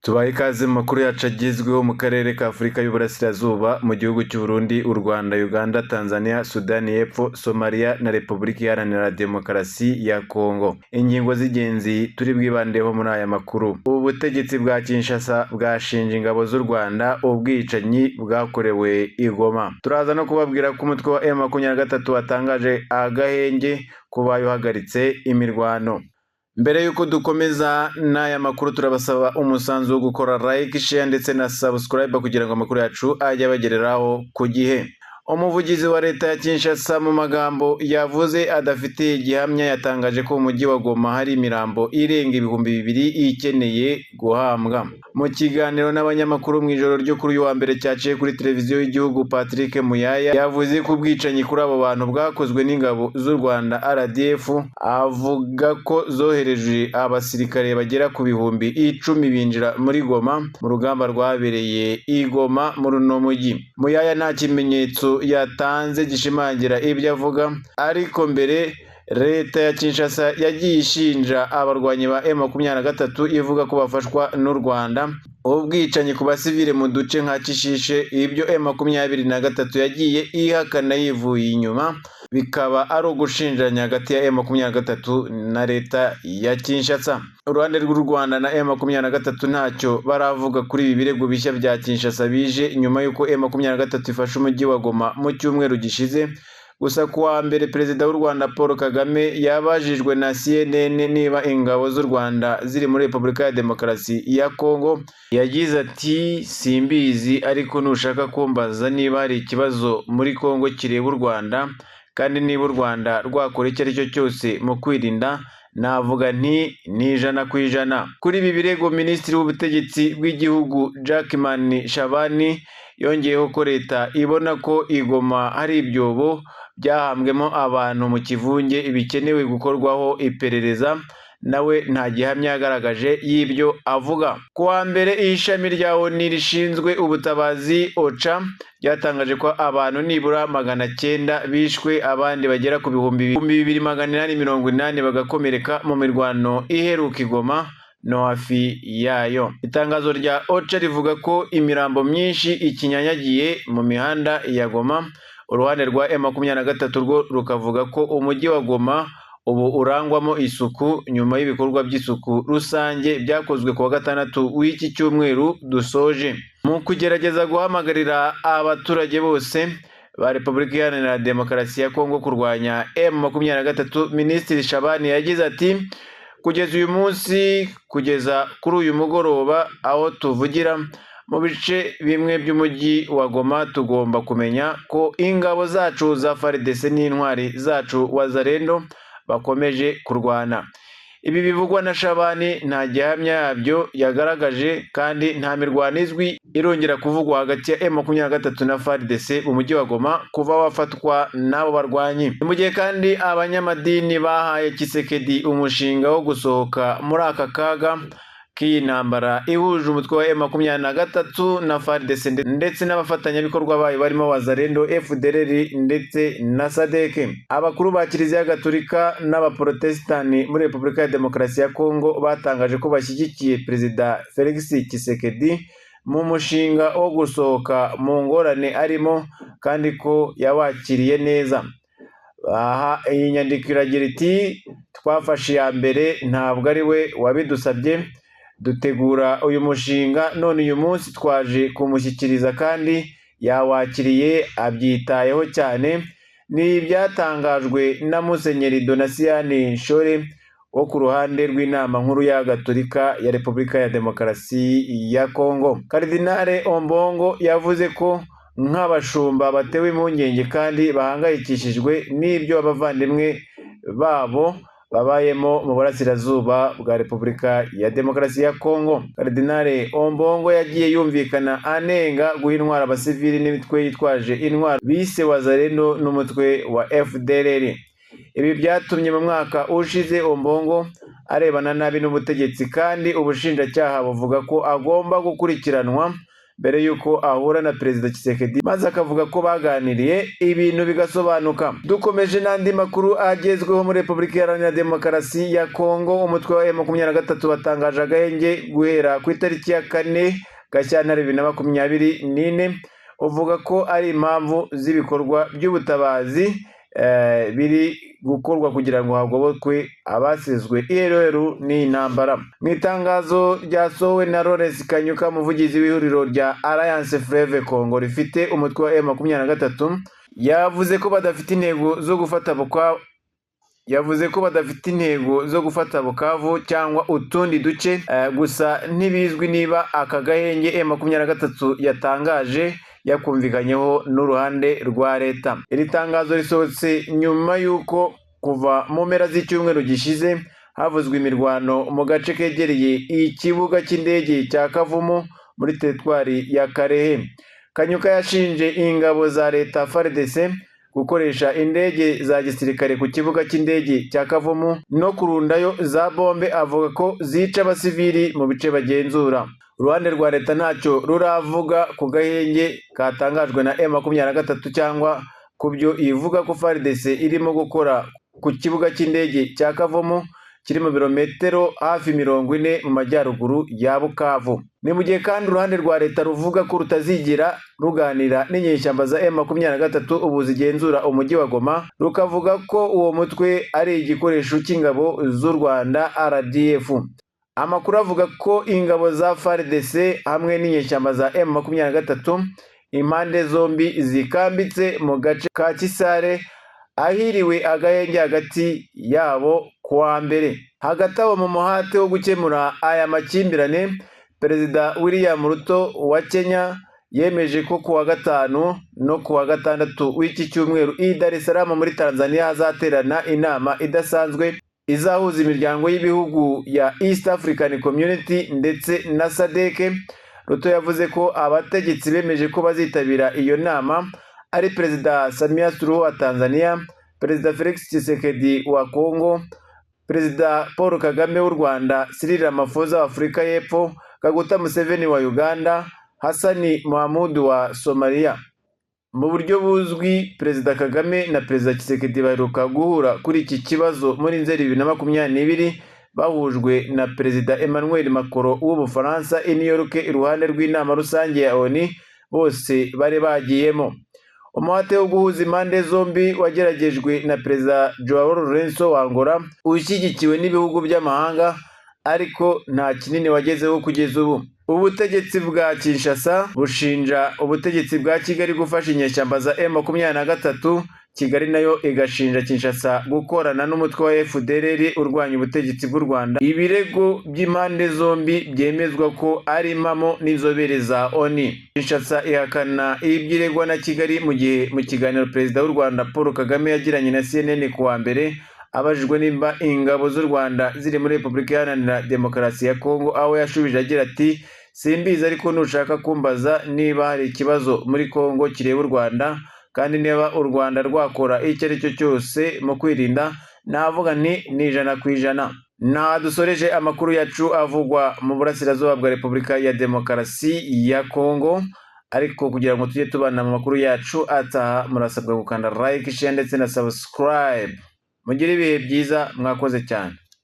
Tubahe ikaze mu makuru yacu agezweho mu karere ka Afurika y'Uburasirazuba, mu gihugu cy'u Burundi, u Rwanda, Uganda, Tanzania, Sudani y'Epfo, Somalia na Repubulika Iharanira Demokarasi ya Kongo. Ingingo z'ingenzi turi bwibandeho muri aya makuru: Ubutegetsi bwa Kinshasa bwashinje ingabo z'u Rwanda ubwicanyi bwakorewe i Goma. Turaza no kubabwira ko umutwe wa M23 watangaje agahenge kubaye uhagaritse imirwano. Mbere y'uko dukomeza n'aya makuru, turabasaba umusanzu wo gukora like, share ndetse na subscribe kugira ngo amakuru yacu ajye abagereraho ku gihe. Umuvugizi wa leta ya Kinshasa, mu magambo yavuze adafitiye gihamya, yatangaje ko mu mujyi wa Goma hari imirambo irenga 2000 ikeneye guhambwa. Mu kiganiro n'abanyamakuru mu ijoro ryo kuri uyu wa mbere cyaciye kuri televiziyo y'igihugu, Patrick Muyaya yavuze ko ubwicanyi kuri abo bantu bwakozwe n'ingabo z'u Rwanda RDF, avuga ko zohereje abasirikare bagera ku 10,000 binjira muri Goma mu rugamba rwabereye i Goma muri uno mujyi. Muyaya nta kimenyetso yatanze gishimangira ibyo avuga, ariko mbere leta ya Kinshasa yagiye ishinja abarwanyi ba M23 ivuga ko bafashwa n'u Rwanda ubwicanyi ku basivile mu duce nka Kishishe, ibyo M23 yagiye ihakana yivuye inyuma, bikaba ari ugushinjanya hagati ya M23 na leta ya Kinshasa. Uruhande rw'u Rwanda na M23 ntacyo baravuga kuri ibi birego bishya bya Kinshasa bije nyuma y'uko M23 ifashe umujyi wa Goma mu cyumweru gishize. Gusa ku wa mbere, Perezida w'u Rwanda Paul Kagame yabajijwe na CNN niba ingabo z'u Rwanda ziri muri Repubulika ya Demokarasi ya Kongo. Yagize ati: "Simbizi, ariko nushaka kumbaza niba hari ikibazo muri Kongo kireba u Rwanda kandi niba u Rwanda rwakora icyo ari cyo cyose mu kwirinda, navuga nti ni 100%." Kuri ibi birego, Minisitiri w'Ubutegetsi bw'Igihugu Jackman Shabani yongeyeho ko leta ibona ko i Goma hari ibyobo byahambwemo abantu mu kivunge bikenewe gukorwaho iperereza. Nawe nta gihamya yagaragaje y'ibyo avuga. Ku wa mbere, ishami rya ONU rishinzwe ubutabazi OCHA ryatangaje ko abantu nibura 900 bishwe, abandi bagera ku 2880 bagakomereka mu mirwano iheruka i Goma no hafi yayo. Itangazo rya OCHA rivuga ko imirambo myinshi ikinyanyagiye mu mihanda ya Goma. Uruhande rwa M23 rwo rukavuga ko umujyi wa Goma ubu urangwamo isuku nyuma y'ibikorwa by'isuku rusange byakozwe ku wa gatandatu w'iki cyumweru dusoje. Mu kugerageza guhamagarira abaturage bose ba Repubulika Iharanira Demokarasi ya Kongo kurwanya M23, Minisitiri Shabani yagize ati: "Kugeza uyu munsi, kugeza kuri uyu mugoroba aho tuvugira, mu bice bimwe by'umujyi wa Goma, tugomba kumenya ko ingabo zacu za FARDC n'intwari zacu Wazalendo bakomeje kurwana." Ibi bivugwa na Shabani nta gihamya yabyo yagaragaje, kandi nta mirwano izwi irongera kuvugwa hagati ya M23 na FARDC mu mujyi wa Goma kuva wafatwa n'abo barwanyi. Mu gihe kandi abanyamadini bahaye Tshisekedi umushinga wo gusohoka muri aka kaga k'iyi ntambara ihuje umutwe wa M23 na FARDC ndetse n'abafatanyabikorwa bayo barimo Wazalendo, FDLR ndetse na SADC. Abakuru ba Kiliziya Gatolika n'Abaprotestani muri Repubulika ya Demokarasi ya Kongo batangaje ko bashyigikiye Perezida Felix Tshisekedi mu mushinga wo gusohoka mu ngorane arimo, kandi ko yawakiriye neza. Aha iyi nyandiko iragira iti: "Twafashe iya mbere, ntabwo ari we wabidusabye, dutegura uyu mushinga, none uyu munsi twaje kumushyikiriza kandi yawakiriye, abyitayeho cyane." Ni ibyatangajwe na Musenyeri Donatien Nshole wo ku ruhande rw'Inama Nkuru ya Gatolika ya Repubulika ya Demokarasi ya Kongo. Karidinale Ombongo yavuze ko nk'abashumba batewe impungenge kandi bahangayikishijwe n'ibyo abavandimwe babo babayemo mu burasirazuba bwa Repubulika ya Demokarasi ya Kongo. Karidinale Ombongo yagiye yumvikana anenga guha intwaro abasivili n'imitwe yitwaje intwaro bise Wazalendo n'umutwe wa FDLR. Ibi byatumye mu mwaka ushize Ombongo arebana nabi n'ubutegetsi, kandi ubushinjacyaha buvuga ko agomba gukurikiranwa mbere y'uko ahura na Perezida Tshisekedi, maze akavuga ko baganiriye ibintu bigasobanuka. Dukomeje n'andi makuru agezweho muri Repubulika Iharanira Demokarasi ya Kongo, umutwe wa M23 watangaje agahenge guhera ku itariki ya 4 Gashyantare 2024, uvuga ko ari impamvu z'ibikorwa by'ubutabazi biri gukorwa kugira ngo hagobokwe abasizwe iheruheru n'intambara. Mu itangazo ryasohowe na Lawrence Kanyuka, umuvugizi w'ihuriro rya Alliance Fleuve Congo rifite umutwe wa M23, yavuze ko badafite intego zo gufata Bukavu yavuze ko badafite intego zo gufata Bukavu cyangwa utundi duce, gusa ntibizwi niba aka gahenge M23 yatangaje yakumvikanyeho n'uruhande rwa leta. Iri tangazo risohotse nyuma y'uko kuva mu mpera z'icyumweru gishize havuzwe imirwano mu gace kegereye ikibuga cy'indege cya Kavumu muri teritwari ya Kalehe. Kanyuka yashinje ingabo za leta FARDC gukoresha indege za gisirikare ku kibuga cy'indege cya Kavumu no kurundayo za bombe, avuga ko zica abasivili mu bice bagenzura. Uruhande rwa leta ntacyo ruravuga ku gahenge katangajwe na M23 cyangwa ku byo ivuga ko FARDC irimo gukora ku kibuga cy'indege cya Kavumu kiri mu birometero hafi 40 mu majyaruguru ya Bukavu. Ni mu gihe kandi uruhande rwa leta ruvuga ko rutazigera ruganira n'inyeshyamba za M23 ubu zigenzura umujyi wa Goma, rukavuga ko uwo mutwe ari igikoresho cy'ingabo z'u Rwanda RDF. Amakuru avuga ko ingabo za FARDC hamwe n'inyeshyamba za M23 impande zombi zikambitse mu gace ka Kisare ahiriwe agahenge hagati yabo kuwa mbere. Hagati aho, mu muhate wo gukemura aya makimbirane, Perezida William Ruto wa Kenya yemeje ko kuwa gatanu no kuwa gatandatu w'iki cyumweru i Dar es Salaam muri Tanzania hazaterana inama idasanzwe izahuza imiryango y'ibihugu ya East African Community ndetse na SADC. Ruto yavuze ko abategetsi bemeje ko bazitabira iyo nama ari Perezida Samia Suluhu wa Tanzania, Perezida Felix Tshisekedi wa Congo, Perezida Paul Kagame w'u Rwanda, Cyril Ramaphosa wa Afurika y'Epfo, Kaguta Museveni wa Uganda, Hassan Mohamud wa Somalia. Mu buryo buzwi, Perezida Kagame na Perezida Tshisekedi baheruka guhura kuri iki kibazo muri Nzeri 2022, bahujwe na Perezida Emmanuel Macron w'Ubufaransa i New York iruhande rw'inama rusange ya ONU bose bari bagiyemo. Umuhate wo guhuza impande zombi wageragejwe na Perezida Joao Lourenço wa Angola ushyigikiwe n'ibihugu by'amahanga, ariko nta kinini wagezeho kugeza ubu. Ubutegetsi bwa Kinshasa bushinja ubutegetsi bwa Kigali gufasha inyeshyamba za M23, Kigali nayo igashinja Kinshasa gukorana n'umutwe wa FDLR urwanya ubutegetsi bw'u Rwanda. Ibirego by'impande zombi byemezwa ko ari impamo n'inzobere za ONU. Kinshasa ihakana ibyiregwa na Kigali, mu gihe mu kiganiro Perezida w'u Rwanda Paul Kagame yagiranye na CNN kuwa mbere, abajijwe nimba ingabo z'u Rwanda ziri muri Repubulika Iharanira Demokarasi ya Kongo, aho yashubije agira ati: "Simbizi, ariko nushaka kumbaza niba hari ikibazo muri Kongo kireba u Rwanda kandi niba u Rwanda rwakora icyo ari cyo cyose mu kwirinda, navuga nti ni 100%." Nta dusoreje amakuru yacu avugwa mu burasirazuba bwa Repubulika ya Demokarasi ya Kongo, ariko kugira ngo tujye tubana mu makuru yacu ataha, murasabwa gukanda like, share ndetse na subscribe. Mugire ibihe byiza, mwakoze cyane.